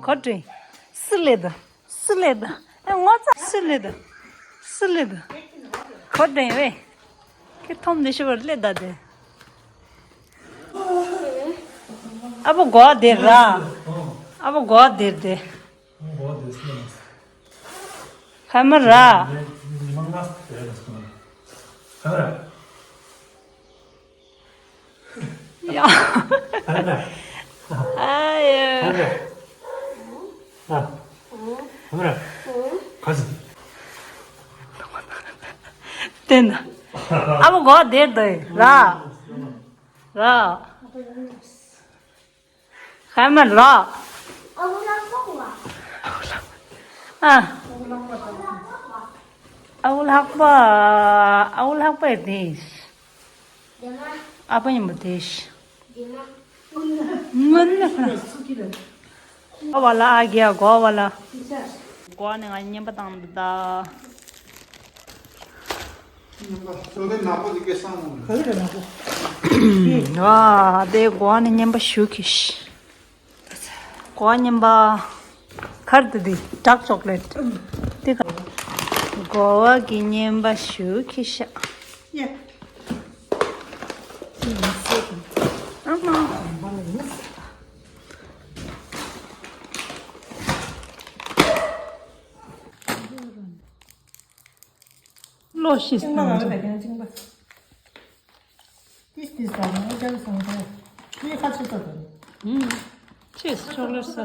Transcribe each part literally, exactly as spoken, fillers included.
གོ་དྲན། སུ་ལེ་ད། སུ་ལེ་ད། ཨེ་ངོ་ཚ་སུ་ལེ་ད། སུ་ལེ་ད། གོ་དྲན་བས། ཁྱེད་ཐོམ་ནི་ཤི་བར་ལེ་ད་དེ། ཨ་བོ་གོ་དེ་ར། ཨ་བོ་གོ་དེ་དེ། ཧ་མ་ར། ཡ། ཨ་ཡ། བསྟན་ན། ཨ་བོ་གོ་དེ་དེ་ར། ར། ཧ་མ་ལ། ཨ། ཨའུ་ལྷག་པ། ཨའུ་ལྷག་པ་ཡི་དེ། ཨ་པ་ཡིན་པ་དེ། ངན་ན་ཁ། གོ་བ་ལ་ཨ་གི་ཡ་གོ་བ་ལ། གོ་ནི་ང་ཉན་པ་དང་འདི་ད། ཨ་དེ་གོ་ནི་ཉན་པ་ཞུ་ཁི་ཤི། གོ་བ་ཉན་པ། གར་དུ་དེ་dark chocolate དེ་ག་གོ་བ་གི་ཉན་པ་ཞུ་ཁི་ཤ། ཨ་མ། ལོ་ཤི་སྟངས་ཅིག་ཏིས་ཏིས་ཟ་ནས་ཅང་སོང་ཏེ། ངས་ཁ་ཆེ་ས་དང་། ཨུམ། ཆེས་ཅོག་ལེར་ས།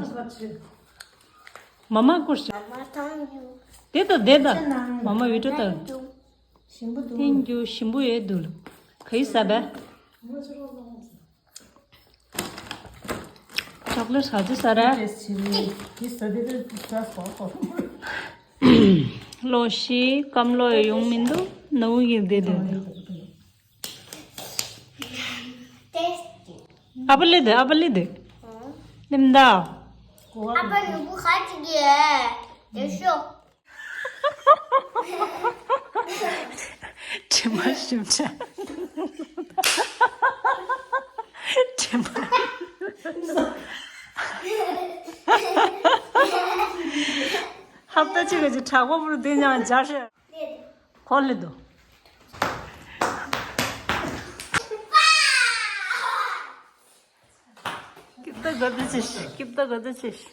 མ་མ་བསྐུར་ཤག་དེ་ད་དེ་ད། མ་མ་བི་ཏྲ་ད། ཞིམ་པོ་འདུག་ཏིང་རྒྱུ་ཞིམ་པོ་ཡོད་འདུག་ག་ཡི་ས་བས། ཅོག་ལེར་ས་ཅི་ས་ར། ལོ་ཤི་སྐམ་ལོ་ཡོང་མི་འདུག་ནའུ་གི་བདེ་བདེ་འདུག་ཨ་པ་ལི་དེ་ཨ་པ་ལི་དེ། ལིམ་ད། ཨ་པ་ནུ་བུ་ཁ་ཅིག་གི་དེ་ཤོག་དྲི་མ་ཞིམ་ཆ། དྲི་མ། ཧབ་ཏ་ཅིག་གི་དྲག་པོ་བུ་རུ་དེ་ཉང་འཇར་ཤ། གོ་ལི་དོ། སྐྱིབ་ཏ་ག་དུ་ཆེ་ཤི། སྐྱིབ་ཏ་ག་དུ་ཆེ་ཤི།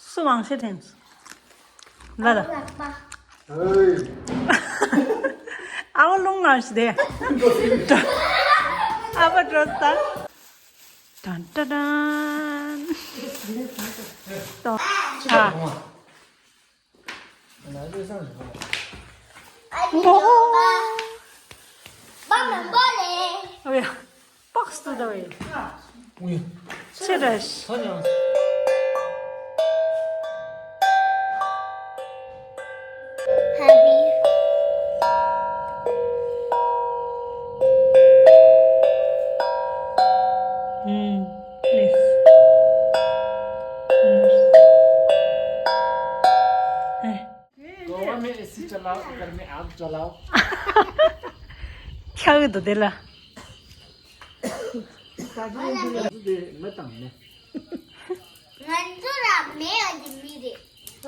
སུ་མང་ཤེས་ཐེངས། ལ་ལ། ཨ་བ་ལུང་ང་ཤི་དེ། ཨ་བ་འགྲོ་ས། ཏན་ཏན་ཏན། ཏོ། ཨ། ཨོ་ཡ། པགས་ཏུ་ད་བས། ཆེ་རེད། Happy. ཨུམ། Please. Nurse. ཨེ། गोवा में एसी चलाओ, घर में आग जलाओ। ཁྱག་གི་འདུག་དེ་ལ། ང་ཚོ་ལ་མེ་ཡོད་ཀྱི་མི་རེད།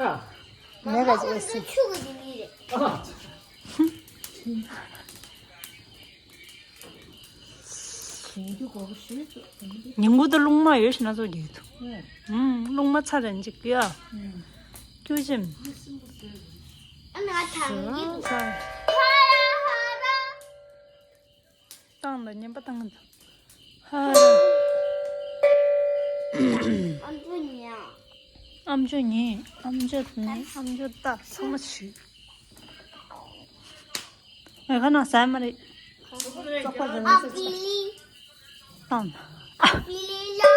ཨ། མེ་ག་ཚོད་ཨེ་སི། ཆུ་གི་མི་རེད། ཨ། ཉིན་གུང་དུ་རླུང་མ་ཡོད་ཤི་ན་ཚོ་རྒྱས་ཐུ། ཨུམ། རླུང་མ་ཚ་རན་ཅིག་ཡ། ཀྱུ་ཅིམ། ཨ་ན་ཐང་གི་འདུག་བཏང་ལ་ཉན་པ་བཏང་གི་འདུག་ཧ་ར། ཨམ་ཅོག་ཉན། ཨམ་ཅོག་ཉན། ཨམ་ཅོག་ནི་ཨམ་ཅོག་ལྟ་ཚང་མ་བྱེད། ངས་ཁ་ནང་ཟ་མ་རེད། ཨ་པི་ལི། བཏང་། ཨ་པི་ལི་ལ་